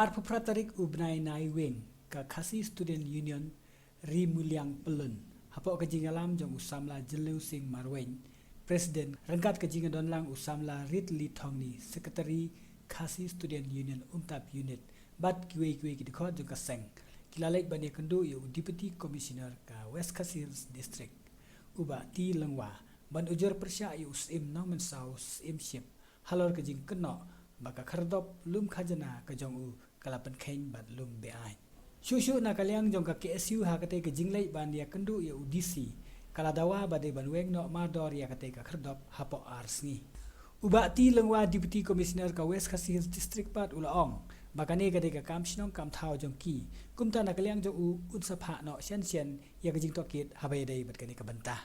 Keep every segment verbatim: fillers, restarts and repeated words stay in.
Arphew phra tarik u bnai Naiwieng, ka Khasi Student Union Ri Muliang Pyllun, hapoh ka jingïalam jong u samla Jylliew Sing Marwein, President, ryngkat ka jingïadonlang u samla Ritli Thongni, Secretary Khasi Student Union Umtap Unit, bad kiwei kiwei ki dkhot jong ka seng, ki la leit ban ïakynduh ïa u Deputy Commissioner ka West Khasi Hills District, u Bah T Lyngwa, ban ujor pyrshah ïa u Syiem Nongmynsaw Syiemship halor ka jingkynnoh ba ka khyrdop lum khajna ka jong u ka la pynkheiñ bad lum be-aiñ. Shuh shuh na ka liang jong ka K S U, ha katei ka jingleit ban ïakynduh ïa u D C, ka la dawa ba dei ban weng noh mardor ïa katei ka khyrdop hapoh ar sngi. U Bah T Lyngwa, Deputy Commissioner ka West Khasi Hills District pat, u la ong ba kane ka dei ka kam shnong kam thaw jong ki, kumta na ka liang jong u, un sa phah noh shen shen ïa ka jingtohkit haba ïadei bad kane ka bynta.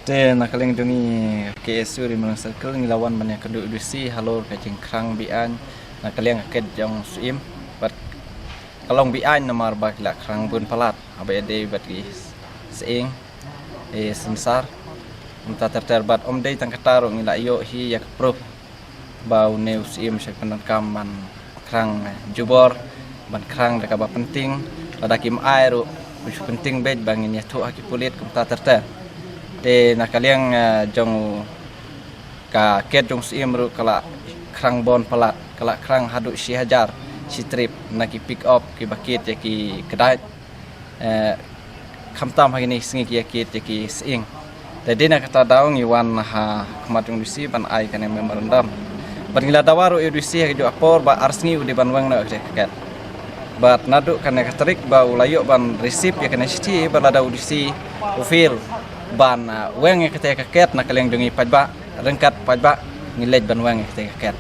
Te na ka liang jong ngi K S U Ri Muliang Circle, ngi la wan ban ïakynduh ïa u D C halor ka jingkhrang be-aiñ na ka liang ka ket jong u Syiem, bad ka long be-aiñ namar ba ki la khrang bun palat haba ïadei bad ki sying, eh, synsar. Kumta ter ter bad ym dei tang kata ruh, ngi la ïoh hi ïa ka proof ba une u Syiem u shait pyndonkam ban khrang, eh, jubor, ban khrang da kaba pynting, lada kim ai ruh u shu pynting beit ba ngin ïathuh ha ki pulit, kumta ter ter. Te na ka liang, eh, jong ka ket jong u Syiem ruh ka la khrang bun palat, ka la khrang haduh shi hajar shi trip na ki pick up, kiba kit ïa ki kdait, eh, khamtam ha kine ki sngi ki ïakit ïa ki sying. Te dei na kata daw ngi wan ha khmat jong u D C ban ai kane memorandum. Bad ngi la dawa ruh ïa u D C ha kajuh ka por ba ar sngi u dei ban weng noh ïa kata ka ket. Bad naduh kane ka tarik ba u la ïoh ban receive ïa kane ka shithi ba lada u D C u fail ban, ah, weng ïa kata ka ket na ka liang jong ngi paidbah, ryngkat paidbah ngi leit ban weng ïa kata ka ket.